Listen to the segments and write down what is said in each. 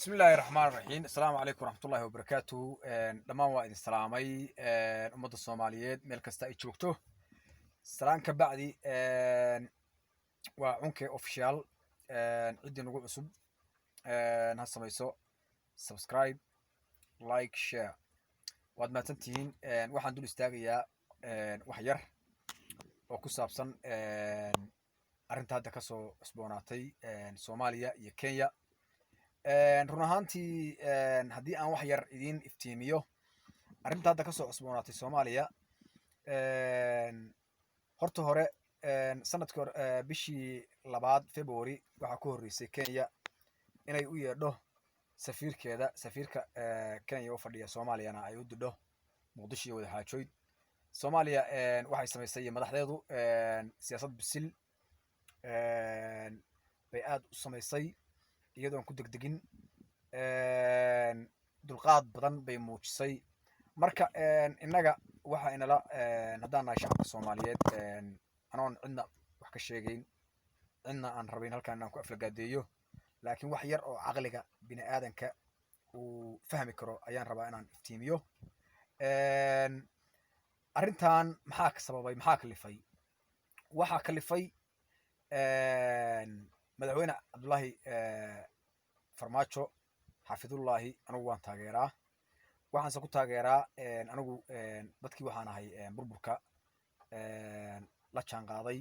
Bismi illaahi raxmaan raxiim. Asalaamu calaykum waraxmatullahi wabarakaatu. Dhammaan waa idin salaamay, ummadda Soomaaliyeed meel kasta ay joogto. Salaan ka bacdi, waa Cunke Official. Ciddii nagu cusub ha samayso subscribe, like, share. Waad mahadsantihiin. Waxaan dul istaagayaa wax yar oo ku saabsan arrinta hadda kasoo cusboonaatay Soomaaliya iyo Kenya. Run ahaantii, haddii aan wax yar idiin iftiimiyo arrinta hadda kasoo cusboonaatay Soomaaliya, horta hore sanadkii hore bishii labaad, February, waxaa ku horreysay Kenya inay u yeedho safiirkeeda, safiirka Kenya u fadhiya Soomaaliyana ay u didho Muqdisho iyo wadaxaajoyd. Soomaaliya waxay samaysay iyo madaxdeedu siyaasad bisil bay aad u samaysay, iyadoon ku degdegin, dulqaad badan bay muujisay. Marka innaga waxa inala haddaan nahay shacabka Soomaaliyeed, anoon cidna wax ka sheegayn, cidna aan rabayn halkan inaan ku aflagaadeeyo, laakiin wax yar oo caqliga bini aadanka uu fahmi karo ayaan rabaa inaan iftiimiyo. Arrintan maxaa ka sababay? Maxaa kalifay? Waxaa kalifay Madaxweyne Cabdullaahi Farmaajo xaafidullaahi. Anigu waan taageeraa, waxaanse ku taageeraa, anigu dadkii waxaan ahay burburka la jaan qaaday,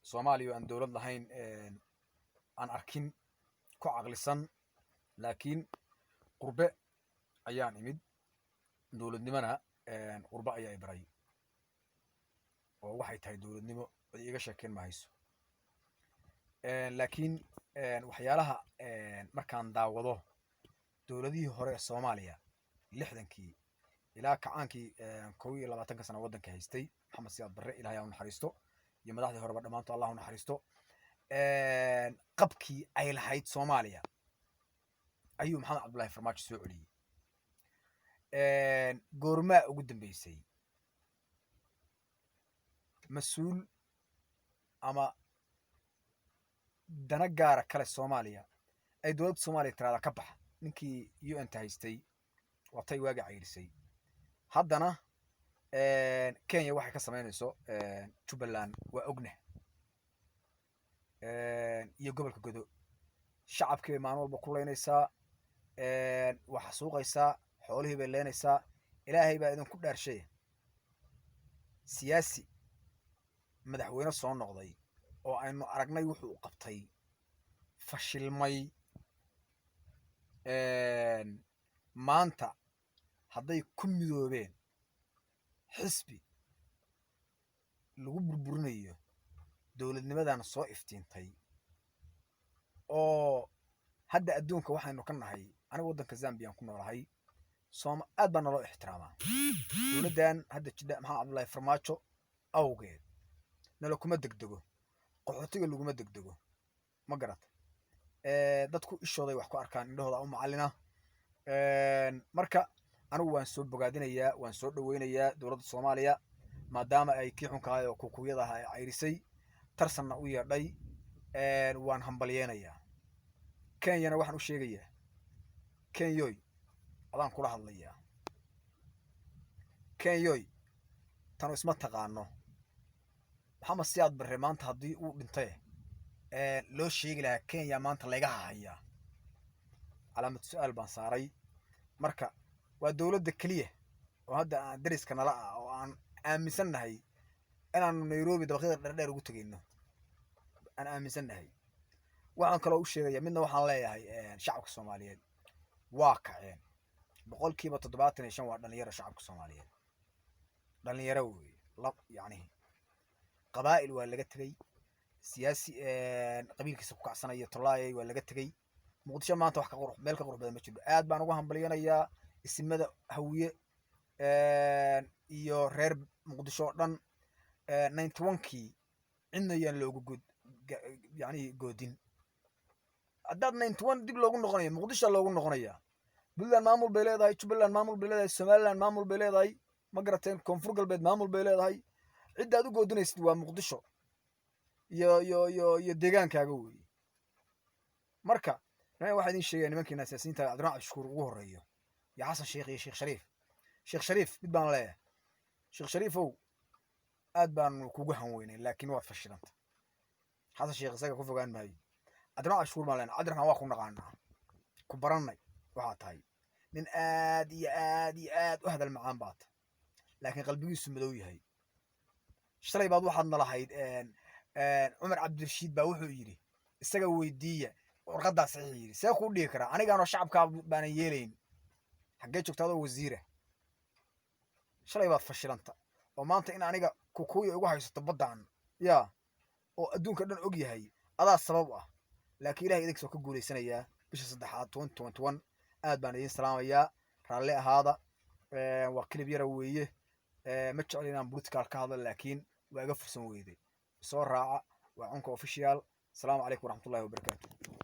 Soomaaliya oo aan dowlad lahayn aan arkin, ku caqlisan, laakiin qurbe ayaan imid, dowladnimona qurbe ayaa i baray oo waxay tahay dowladnimo cid iiga sheekeyn ma hayso. Laakiin waxyaalaha markaan daawado dowladihii hore ee Soomaaliya, 60-kii ilaa kacaankii, 21-ka sano waddanka haystay, Maxamed Siyaad Barre, Ilahay ha u naxariisto, iyo madaxdii horeba dhammaanto Allah u naxariisto, qabkii ay lahayd Soomaaliya ayuu Maxamed Cabdullahi Farmaajo soo celiyey. Goormaa ugu dambeysay mas-uul ama dana gaara kale Soomaaliya ay dowladda Soomaaliya tiraada ka baxa? Ninkii UN ta haystay waa tay waaga cayrisay. Haddana Kenya waxay ka samaynayso Jubbaland waa ogna iyo gobolka Godo. Shacabkii bay maalin walba ku leynaysaa, waa xasuuqaysaa, xoolihii bay leynaysaa. Ilaahay baa idinku dhaarshay, siyaasi madaxweyne soo noqday oo aynu aragnay wuxuu qabtay, fashilmay, maanta hadday ku midoobeen xisbi lagu burburinayo dowladnimadan soo iftiintay oo hadda adduunka waxaynu ka nahay. Aniga waddanka Zambiyan ku noolahay, sooma aad baa naloo ixtiraamaa dowladdan hadda jidha Maxamed Cabdullahi Farmaajo awgeed. Nala kuma degdego, qaxootiga laguma degdego, ma garata? Dadku ishooday wax ku arkaan, indhahooda u macallina. Marka anigu waan soo bogaadinayaa, waan soo dhoweynayaa dowladda Soomaaliya, maadaama ay kii xunkahay oo kukuyada aha ay cayrisay, tarsanna u yeedhay. Waan hambalyeynayaa. Kenyana waxaan u sheegayaa, Kenyoy, adaan kula hadlayaa. Kenyoy, tanu isma taqaano. Maxamed Siyaad Barre maanta haddii uu dhintay loo sheegi lahaa Kenya maanta layga hahayaa, calaamad su-aal baan saaray. Marka waa dowladda keliya oo hadda aan dariska nala ah oo aan aaminsan nahay inaanu Nairobi dabaqyada dherdheer ugu tegeyno aan aaminsan nahay. Waxaan kaloo u sheegaya midna, waxaan leeyahay shacabka Soomaaliyeed waa kaceen. 75% waa dhalinyaro. Shacabka Soomaaliyeed dhalinyaro weeye. Yani qabaa'il waa laga tegey, siyaasi qabiilkiisa ku kacsanaya tolaayay waa laga tegey. Muqdisho maanta wax ka qurux, meel ka qurux badan ma jirto. Aad baan ugu hambalyanayaa isimada Hawiye iyo reer Muqdisho oo dhan. 91-kii cidna yaan loogu god, yani goodin. Haddaad 91 dib loogu noqonayo, Muqdisho loogu noqonaya. Puntland maamul bay leedahay, Jubbaland maamul bay leedahay, Somaliland maamul bay leedahay, ma garateen? Koonfur Galbeed maamul bay leedahay. Cidda aad u goodinaysid waa Muqdisho iyo deegaankaaga weeye. Marka Niman, waxaa idin sheegaya, nimankiina siyaasiyiinta, Cabdiraxmaan Cabdishakuur ugu horreeyo iyo Xasan Sheekh iyo Sheekh Shariif. Sheekh Shariif mid baan leeyahay: Sheekh Shariifow, aad baanu kugu hanweynay, laakiin waad fashilanta. Xasan Sheekh isaga ku fogaan maayo. Cabdiraxmaan Cabdishakuur baan leenahay: Cabdiraxmaan, waa ku naqaanaa, ku barannay, waxaa tahay nin aad iyo aad iyo aad u hadal macaan baa tahay, laakiin qalbigiisu madow yahay. Shalay baad waxaad nalahayd Cumar Cabdirashiid baa wuxuu yidhi isaga weydiiya, warqaddaa saxiix yidhi. See kuu dhihi karaa? Anigaanoo shacabkaa baanan yeelayn. Xaggee joogta adoo wasiira? Shalay baad fashilanta oo maanta in aniga Kukuya igu haysato baddaan yaa oo adduunka dhan og yahay adaa sabab ah. Laakiin Ilahay idinkas waa ka guulaysanayaa bisha saddexaad 2021. Aad baan idiin salaamayaa, raalli ahaada, waa clip yara weeye. Ma jecel inaan political ka hadlo, laakiin waa iga fursan weyday. Soo raaca, waa Cunka Official. Asalaamu calaykum waraxmatullahi wabarakaatu.